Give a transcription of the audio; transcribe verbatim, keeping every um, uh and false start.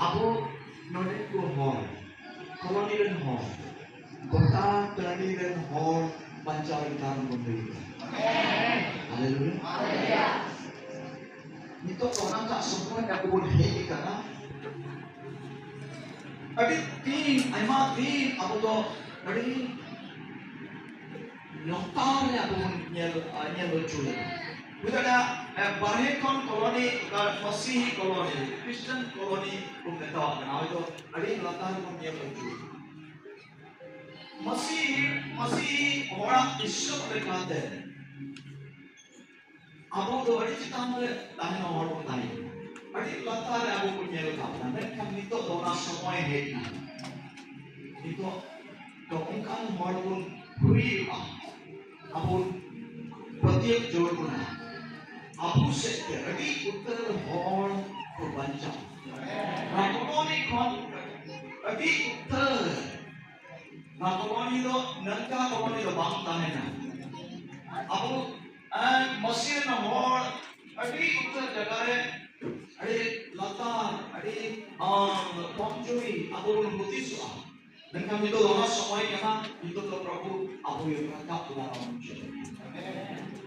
ᱟᱵᱚ ᱱᱚᱰᱮ ᱠᱚ ᱦᱚᱲ, ᱠᱚᱞᱚᱱᱤ ᱨᱮᱱ ᱦᱚᱲ, ᱜᱚᱴᱟ ᱴᱟᱺᱰᱤ ᱨᱮᱱ ᱦᱚᱲ ᱵᱟᱧᱪᱟᱣ ᱨᱮᱱ ᱠᱟᱨᱚᱱ ᱵᱚᱱ ᱦᱩᱭᱩᱜᱼᱟ᱾ ᱦᱟᱞᱮᱞᱩᱭᱟ᱾ ᱱᱤᱛᱚᱜ ᱫᱚ ᱚᱱᱟᱴᱟᱜ ᱥᱚᱢᱚᱭ ᱟᱵᱚ ᱵᱚᱱ ᱦᱮᱡ ᱟᱠᱟᱱᱟ᱾ ᱟᱹᱰᱤ ᱫᱤᱱ, ᱟᱭᱢᱟ ᱫᱤᱱ ᱟᱵᱚ ᱫᱚ ᱟᱹᱰᱤ ᱞᱟᱛᱟᱨ ᱨᱮ ᱟᱵᱚ ᱵᱚᱱ ᱧᱮᱞ, ᱧᱮᱞ ᱦᱚᱪᱚᱭᱟ᱾ ᱦᱩᱭ ᱫᱟᱲᱮᱭᱟᱜᱼᱟ, ᱮ, ᱵᱟᱨᱦᱮ ᱠᱷᱚᱱ ᱠᱚᱞᱚᱱᱤ, ᱚᱠᱟ ᱢᱟᱥᱤᱦᱤ ᱠᱚᱞᱚᱱᱤ, ᱠᱷᱨᱤᱥᱴᱟᱱ ᱠᱚᱞᱚᱱᱤ ᱠᱚ ᱢᱮᱛᱟᱣᱟᱜ ᱠᱟᱱᱟ, ᱦᱚᱭᱛᱚ ᱟᱹᱰᱤ ᱞᱟᱛᱟᱨ ᱵᱚᱱ ᱧᱮᱞ ᱦᱚᱪᱚᱭᱟ᱾ ᱢᱟᱥᱤᱦᱤ, ᱢᱟᱥᱤᱦᱤ ᱦᱚᱲᱟᱜ ᱦᱤᱥᱟᱹᱵ ᱞᱮᱠᱟᱛᱮ ᱟᱵᱚ ᱫᱚ ᱟᱹᱰᱤ ᱪᱮᱛᱟᱱ ᱨᱮ ᱛᱟᱦᱮᱱ ᱦᱚᱲ ᱵᱚᱱ ᱛᱟᱦᱮᱸ ᱠᱟᱱᱟ, ᱟᱹᱰᱤ ᱞᱟᱛᱟᱨ ᱨᱮ ᱟᱵᱚ ᱠᱚ ᱧᱮᱞ ᱟᱠᱟᱫ ᱵᱚᱱᱟ᱾ ᱢᱮᱱᱠᱷᱟᱱ ᱱᱤᱛᱚᱜ ᱫᱚ ᱚᱱᱟ ᱥᱚᱢᱚᱭ ᱦᱮᱡ ᱮᱱᱟ᱾ ᱱᱤᱛᱚᱜ ᱫᱚ ᱚᱱᱠᱟᱱ ᱦᱚᱲ ᱵᱚᱱ ᱦᱩᱭᱩᱜᱼᱟ, ᱟᱵᱚ ᱯᱟᱹᱛᱭᱟᱹᱣ ᱡᱳᱨ ᱵᱚᱱᱟ᱾ ᱟᱵᱚ ᱥᱮᱫ ᱛᱮ ᱟᱹᱰᱤ ᱩᱛᱟᱹᱨ ᱦᱚᱲ ᱠᱚ ᱵᱟᱧᱪᱟᱣ᱾ ᱱᱚᱣᱟ ᱠᱚᱞᱚᱱᱤ ᱠᱷᱚᱱ ᱟᱹᱰᱤ ᱩᱛᱟᱹᱨ, ᱱᱚᱣᱟ ᱠᱚᱞᱚᱱᱤ ᱫᱚ ᱱᱚᱝᱠᱟ ᱠᱚᱞᱚᱱᱤ ᱫᱚ ᱵᱟᱝ ᱛᱟᱦᱮᱱᱟ᱾ ᱟᱵᱚ, ᱮᱸ, ᱢᱟᱹᱥᱤ ᱨᱮᱱ ᱦᱚᱲ ᱟᱹᱰᱤ ᱩᱛᱟᱹᱨ ᱡᱟᱭᱜᱟ ᱨᱮ ᱟᱹᱰᱤ ᱞᱟᱛᱟᱨ, ᱟᱹᱰᱤ, ᱟᱸ, ᱠᱚᱢᱡᱩᱨᱤ ᱟᱵᱚ ᱵᱚᱱ ᱦᱩᱫᱤᱥᱚᱜᱼᱟ᱾ ᱢᱮᱱᱠᱷᱟᱱ ᱱᱤᱛᱚᱜ ᱫᱚ ᱚᱱᱟ ᱥᱚᱢᱚᱭ ᱠᱟᱱᱟ, ᱱᱤᱛᱚᱜ ᱫᱚ ᱯᱨᱚᱵᱷᱩ ᱟᱵᱚᱭ ᱨᱟᱠᱟᱵ ᱫᱟᱨᱟᱢ ᱦᱚᱪᱚᱭᱮᱫ ᱵᱚᱱᱟ᱾